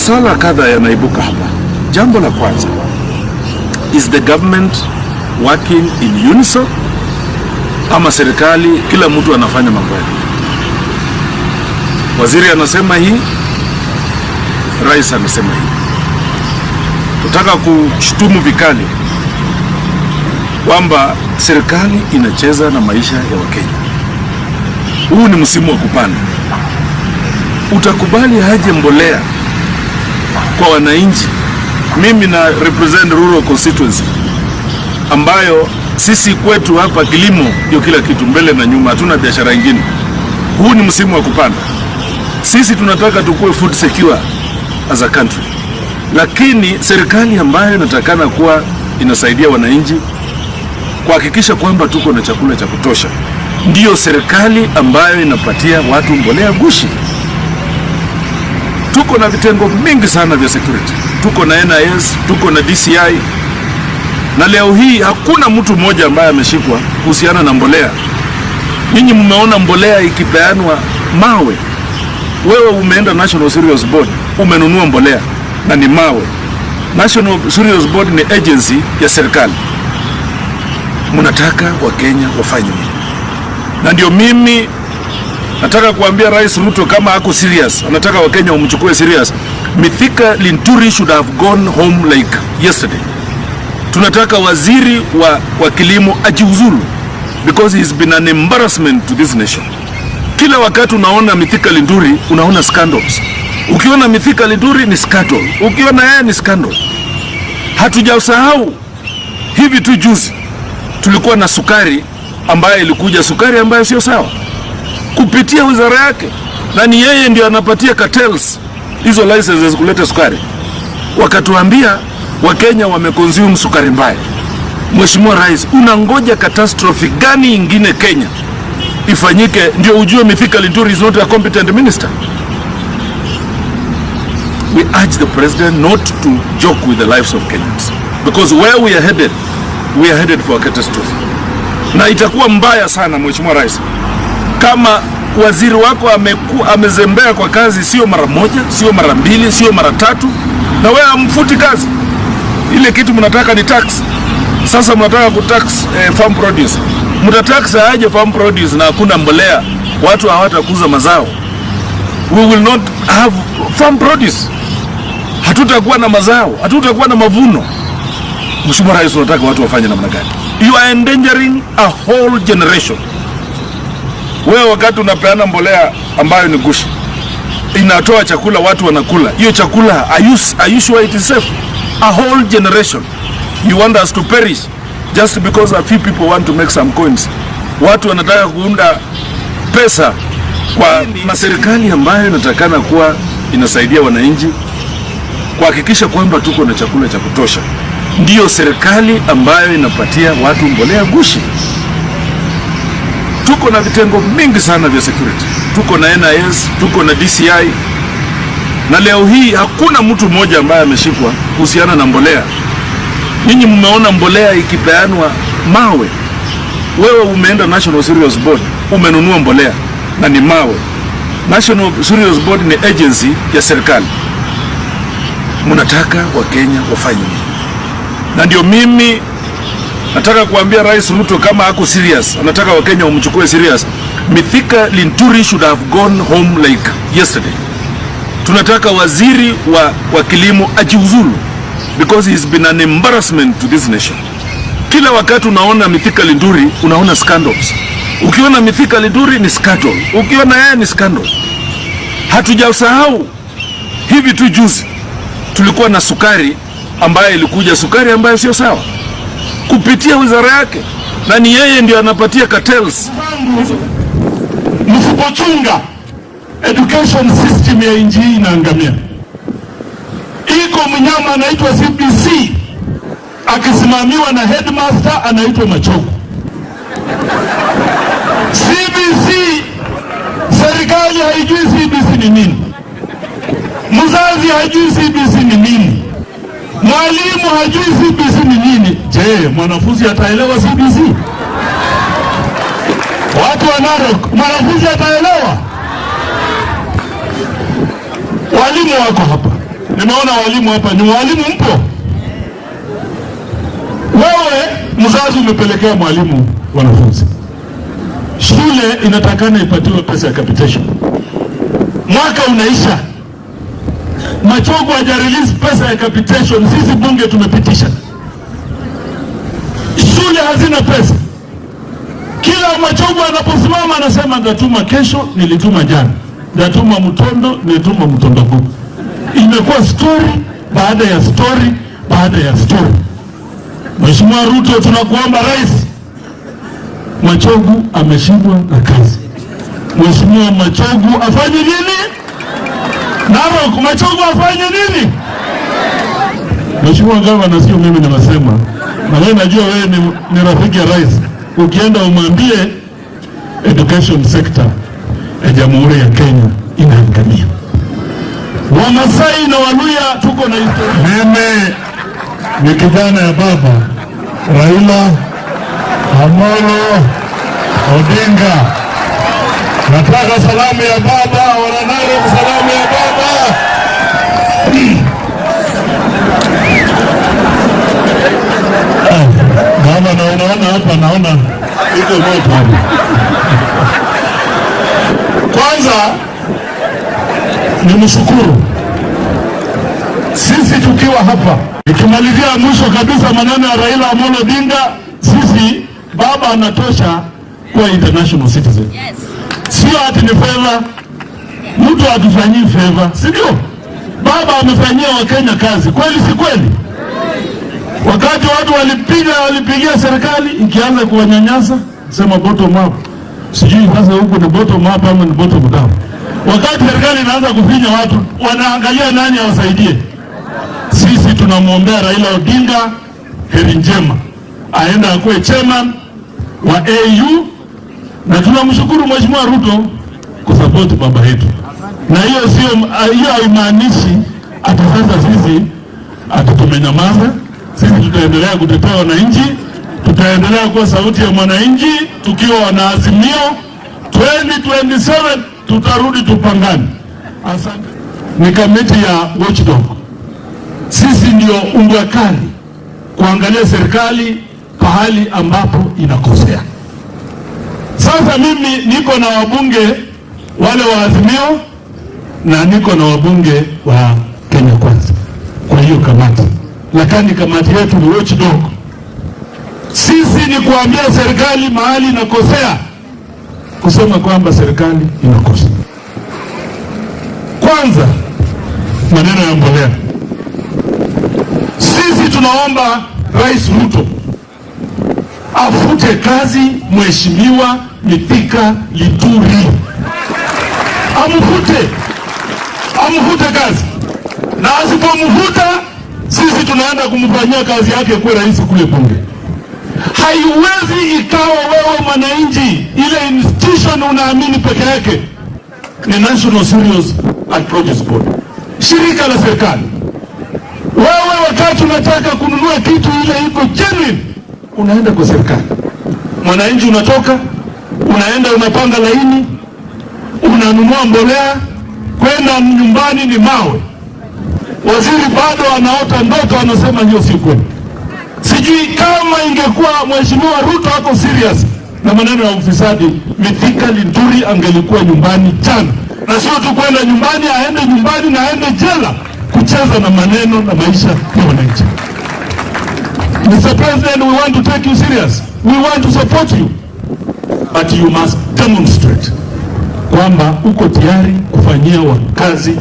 Masuala kadha yanaibuka hapa. Jambo la kwanza, is the government working in unison ama serikali kila mtu anafanya mambo yake? Waziri anasema hii, rais anasema hii. Tutaka kushtumu vikali kwamba serikali inacheza na maisha ya Wakenya. Huu ni msimu wa kupanda. Utakubali aje mbolea kwa wananchi? Mimi na represent rural constituency ambayo sisi kwetu hapa kilimo ndio kila kitu, mbele na nyuma, hatuna biashara ingine. Huu ni msimu wa kupanda. Sisi tunataka tukue food secure as a country, lakini serikali ambayo inatakana kuwa inasaidia wananchi kuhakikisha kwamba tuko na chakula cha kutosha, ndiyo serikali ambayo inapatia watu mbolea gushi. Tuko na vitengo mingi sana vya security, tuko na NIS, tuko na DCI, na leo hii hakuna mtu mmoja ambaye ameshikwa kuhusiana na mbolea. Nyinyi mmeona mbolea ikipeanwa mawe. Wewe umeenda National Cereals Board umenunua mbolea na ni mawe. National Cereals Board ni agency ya serikali. Mnataka Wakenya wafanye nini? Na ndio mimi nataka kuambia Rais Ruto kama ako serious, anataka Wakenya wamchukue serious. Mithika Linturi should have gone home like yesterday. Tunataka waziri wa kilimo ajiuzulu because he's been an embarrassment to this nation. Kila wakati unaona Mithika Linturi unaona scandals. Ukiona Mithika Linturi ni scandal, ukiona yeye ni scandal. Hatujasahau hivi tu juzi tulikuwa na sukari ambayo ilikuja, sukari ambayo sio sawa kupitia wizara yake, na ni yeye ndio anapatia cartels hizo licenses kuleta sukari. Wakatuambia Wakenya wameconsume sukari mbaya. Mheshimiwa Rais, unangoja catastrophe gani ingine Kenya ifanyike ndio ujue Mithika Linturi is not a competent minister? We urge the president not to joke with the lives of Kenyans because where we are headed for a catastrophe. Na itakuwa mbaya sana Mheshimiwa Rais kama waziri wako amezembea kwa kazi, sio mara moja, sio mara mbili, sio mara tatu, na wewe hamfuti kazi. Ile kitu mnataka ni tax. Sasa mnataka kutax farm produce. Mtatax aje farm produce na hakuna mbolea, watu hawatakuza mazao. We will not have farm produce. Hatutakuwa na mazao, hatutakuwa na mavuno. Mheshimiwa Rais, unataka watu wafanye namna gani? You are endangering a whole generation. Wewe wakati unapeana mbolea ambayo ni gushi, inatoa chakula, watu wanakula hiyo chakula. Are you sure it is safe? A whole generation you want us to perish just because a few people want to make some coins. Watu wanataka kuunda pesa kwa na serikali ambayo inatakana kuwa inasaidia wananchi kuhakikisha kwamba tuko na chakula cha kutosha, ndiyo serikali ambayo inapatia watu mbolea gushi. Tuko na vitengo mingi sana vya security, tuko na NIS, tuko na DCI, na leo hii hakuna mtu mmoja ambaye ameshikwa kuhusiana na mbolea. Nyinyi mmeona mbolea ikipeanwa mawe. Wewe umeenda National Cereals Board umenunua mbolea na ni mawe. National Cereals Board ni agency ya serikali. Mnataka Wakenya wafanye nini? Na ndio mimi nataka kuambia Rais Ruto kama ako serious, anataka Wakenya wamchukue serious. Mithika Linturi should have gone home like yesterday. Tunataka waziri wa kilimo ajiuzulu because he's been an embarrassment to this nation. Kila wakati unaona Mithika Linturi unaona scandals. Ukiona Mithika Linturi ni scandal, ukiona yeye ni scandal. Hatujasahau hivi tu juzi tulikuwa na sukari ambayo ilikuja, sukari ambayo sio sawa kupitia wizara yake, na ni yeye ndio anapatia cartels. Msipochunga education system ya nchi hii inaangamia. Iko mnyama anaitwa CBC akisimamiwa na headmaster anaitwa Machogu. CBC, serikali haijui CBC ni nini, mzazi hajui CBC ni nini, mwalimu hajui CBC ni nini. Je, mwanafunzi ataelewa CBC? Watu wa Narok, mwanafunzi ataelewa? Walimu wako hapa. Nimeona walimu hapa, ni walimu mpo? Wewe mzazi umepelekea mwalimu wanafunzi, shule inatakana ipatiwe pesa ya capitation. Mwaka unaisha, Machogu haja release pesa ya capitation, sisi bunge tumepitisha. Shule hazina pesa. Kila Machogu anaposimama anasema ndatuma kesho, nilituma jana, ndatuma mtondo, nilituma mtondo huu. Imekuwa story baada ya story baada ya story. Mheshimiwa Ruto, tunakuomba rais, Machogu ameshindwa na kazi. Mheshimiwa Machogu afanye nini? Narok, Machogu afanye nini? Mheshimiwa Gavana, sio mimi nimesema, na wewe najua wewe ni rafiki ya rais. Ukienda umwambie education sector ya Jamhuri ya Kenya inaangamia. Wamasai na Waluya tuko na historia. Mimi ni kijana ya baba Raila Amolo Odinga. Nataka salamu ya baba, wana Narok, salamu ya baba. Gavana, unaona hapa, naona iko moto hapa. Kwanza nimshukuru sisi tukiwa hapa, nikimalizia mwisho kabisa maneno ya Raila Amolo Odinga, sisi baba anatosha kuwa international citizen. Sio ati ni favor, mtu atufanyii favor, si ndio? Baba amefanyia Wakenya kazi, kweli si kweli? Wakati watu walipigia serikali ikianza kuwanyanyasa, sema bottom up, sijui sasa huku ni bottom up ama ni bottom down. Wakati serikali inaanza kufinya watu, wanaangalia nani awasaidie. Sisi tunamwombea Raila Odinga heri njema, aende akuwe chairman wa AU, na tunamshukuru Mheshimiwa Ruto kusapoti baba yetu, na hiyo sio, hiyo haimaanishi ati sasa sisi ati tumenyamaza. Sisi tutaendelea kutetea wananchi, tutaendelea kuwa sauti ya mwananchi tukiwa wanaazimio. 2027 tutarudi tupangane. Asante. Ni kamati ya watchdog. Sisi ndio umbwa kali kuangalia serikali pahali ambapo inakosea. Sasa mimi niko na wabunge wale wa Azimio na niko na wabunge wa Kenya Kwanza kwa hiyo kamati, lakini kamati yetu ni watchdog. Sisi ni kuambia serikali mahali inakosea, kusema kwamba serikali inakosa. Kwanza maneno ya mbolea, sisi tunaomba Rais Ruto afute kazi Mheshimiwa Mithika Linturi, amfute, amfute kazi, na asipomfuta sisi tunaenda kumfanyia kazi yake kuwe rais kule bunge. Haiwezi ikawa wewe mwananchi, ile institution unaamini peke yake ni National Cereals and Produce Board, shirika la serikali. Wewe wakati unataka kununua kitu ile iko genuine, unaenda kwa serikali. Mwananchi unatoka unaenda unapanga laini, unanunua mbolea, kwenda nyumbani ni mawe. Waziri bado anaota ndoto, anasema hiyo si kweli. Sijui kama ingekuwa Mheshimiwa Ruto ako serious na maneno ya ufisadi, Mithika Linturi angelikuwa nyumbani jana, na sio tu kwenda nyumbani, aende nyumbani na aende jela kucheza na maneno na maisha ya wananchi. Mr. President, we want to take you serious. We want to support you. But you must demonstrate kwamba uko tayari kufanyia wakazi